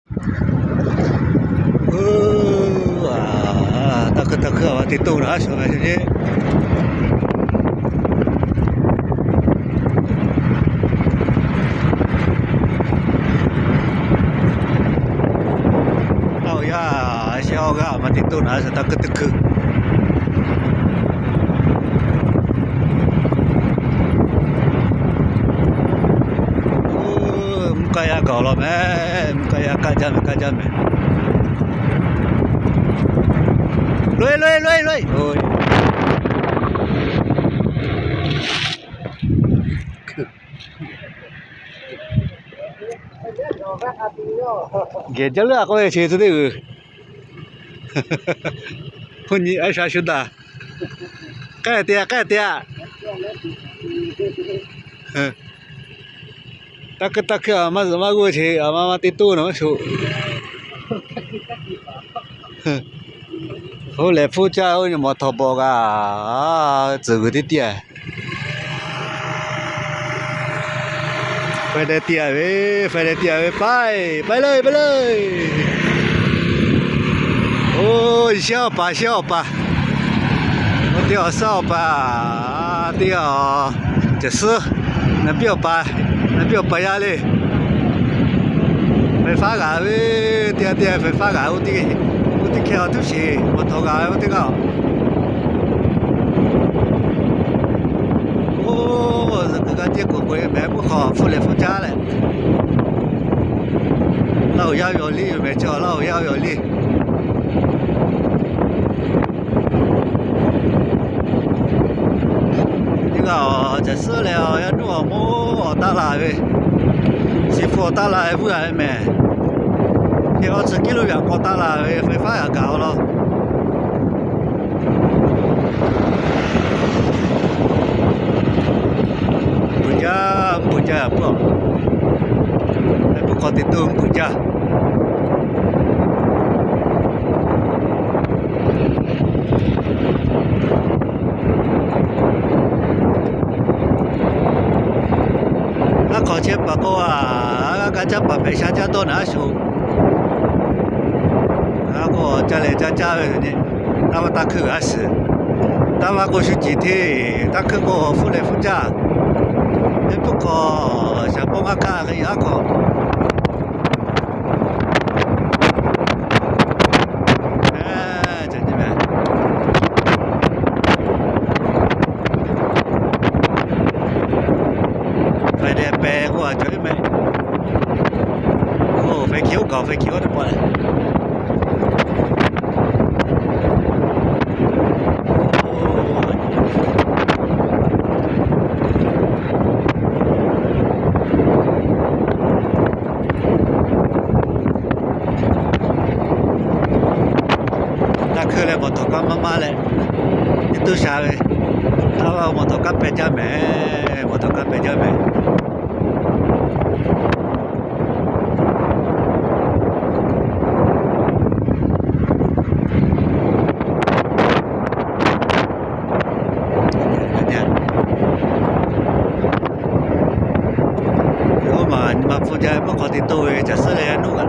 ເອີ ອາ ຕາຄຶດຕາເຄືອວ່າຕິດຕູ້ນະ ຊ່ວງນີ້. ເອົາຢ່າ ຊິເອົາກະມາຕິດຕູ້ນະ ສະຕາກຶດຕຶກຄຶກ. ເອີ ມັນກະຢາກເອົາລະແມ່ ມັນກະຢາກະຈຳ ກະຈຳແມ່ ລຸຍ ລຸຍ ລຸຍ ລຸຍ ໂອ້ຍ. ເກດຈະເລືອກເລີຍຊິ ໂອ້ຍ ພຸ້ນນີ້ ໄອ້ຊາຊຸດາ ແກ້ເຕຍ ແກ້ເຕຍ ເອີ ຕາກຶດຕາເຄືອມາ ມາກູເຊ ເອົາມາ ມາຕິດຕູ້ນະ ມາຊູ ໂອ້ ແລ ຜູ້ເຈົ້າ ໂອ້ຍ ມອເຕີບໍ່ກະ ຈື່ຕິເຕຍ ໄຟແດງເຕຍເວີຍ ໄຟແດງເຕຍເວີຍ ໄປ ໄປເລີຍ ໄປເລີຍ. ໂອ້ຍ ຊຽວປາ ຊຽວປາ ຕຽວຊຽວປາ ຕຽວຈະຊື ນະ ປຽວປາ ນະ ປຽວປາຍາເລີຍ. ໄຟຟ້າກະເວີຍ ຕຽວ ຕຽວ ໄຟຟ້າກະ ອຸຕິ ອຸຕິແຄວທຸເຊ ບໍ່ທໍກະ ອຸຕິກະ. ໂອ້ ສະກະເຈໂກໂກຍແມ່ ພວກເຂົາຟູເລຟູຈາແຫຼະ ເລົ່າຍາວຢໍລີແມ່ ເຈົ້າເລົ່າຍາວຢໍລີ. ນີ້ກະຈະເສື້ອແລ້ວ ຍານູໂມ ຕາລາຍເວີຍ ຊິໂຟຕາລາຍເວື່ອຍແມ່ ທີ່ອອດສະກິລູກຢາກອອກຕາລາຍເວີຍ ໄຟຟ້າກະເອົາລະ. ປຸຍາ ປຸຍາ ພວກ ໃຫ້ພວກເຂົາຕິດຕູ້ປຸຍາ. ອາ ຂໍເຊບປາໂກອາ ກາຈາປາເປຊາຈາໂຕນາຊູ ອາ ໂກຈາເລຈາຈາເວນີ້ ຕາວາຕາຄືອາຊື ຕາວາໂກຊູຈິເທ ຕາຄືໂກຟູເລຟູຈາ ເປັນຜູ້ຂໍຊາໂປງອາກາກະຍາຂໍ. ເອີ ຈັ່ງຊີ້ແມ່ນ ໄຟແດງແປກວ່າ ເຈີແມ່ ໂອ້ ໄຟຂຽວເກົ່າ ໄຟຂຽວແຕ່ບໍ່ໄດ້. ຕາຄືແລ້ວ ມອເຕີກະມາ ມາແລ້ວ ອີຕູຊາເວີຍ ຖ້າວ່າມອເຕີກະໄປຈາແມ່ ມອເຕີກະໄປຈາແມ່. ໂອ ມາ ມາ ຜູ້ໃຫຍ່ມາຂໍຕິດໂຕເວຈະເສຍອະນຸກັນ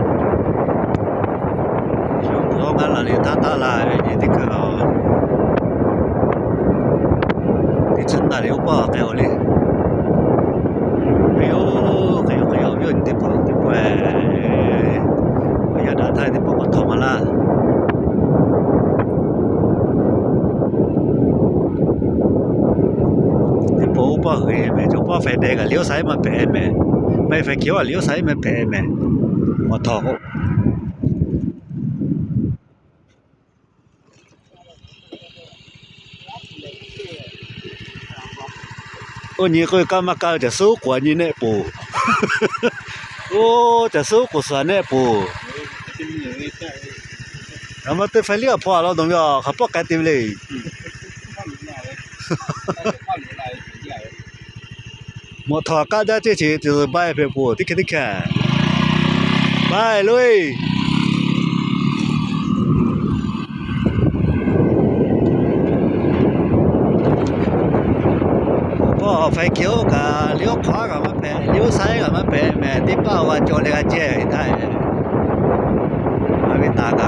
ຊ່ວງຂອງງານລາລີທາຕາລາເວນີ້ ທີ່ຄືເຮົາຕິດສຸນນາເລວປາແກວເລ ເລວ ເລວ ເລວ ເລວ ຕິດປາ ຕິດປາ ພະຍາດາໄທ ຕິດປາ ປະທອມມາລາ ຕິດປາ ປາເຮີຍແມ່ ເຈົ້າປາໄຟແດງກະລ້ຽວຊ້າຍມາແປແມ່ ໄຟຂຽວກະລ້ຽວຊ້າຍມາແປແມ່ ມາທອກ. ໂອ້ ນີ້ກະກຳມະການຈະສູ້ກວ່ານີ້ແນ່ປູ ໂອ້ ຈະສູ້ກວ່າຊະແນ່ປູ ເອົາມາເຕີໄຟເຫຼືອພໍລາວຕ້ອງຢອກ ຂັບປອກກະຕິເລີຍ. ໝໍທອກະຈະເຈເຈ ຈະບາຍເພໂພ ຕິເຄຕິແຄ ບາຍລຸຍ ພໍໄຟຂຽວກະລ້ຽວຂວາກະມາແປ ລ້ຽວຊ້າຍກະມາແປ ແມ່ຕິປ້າວ່າໂຈເລກະເຈໄດ້.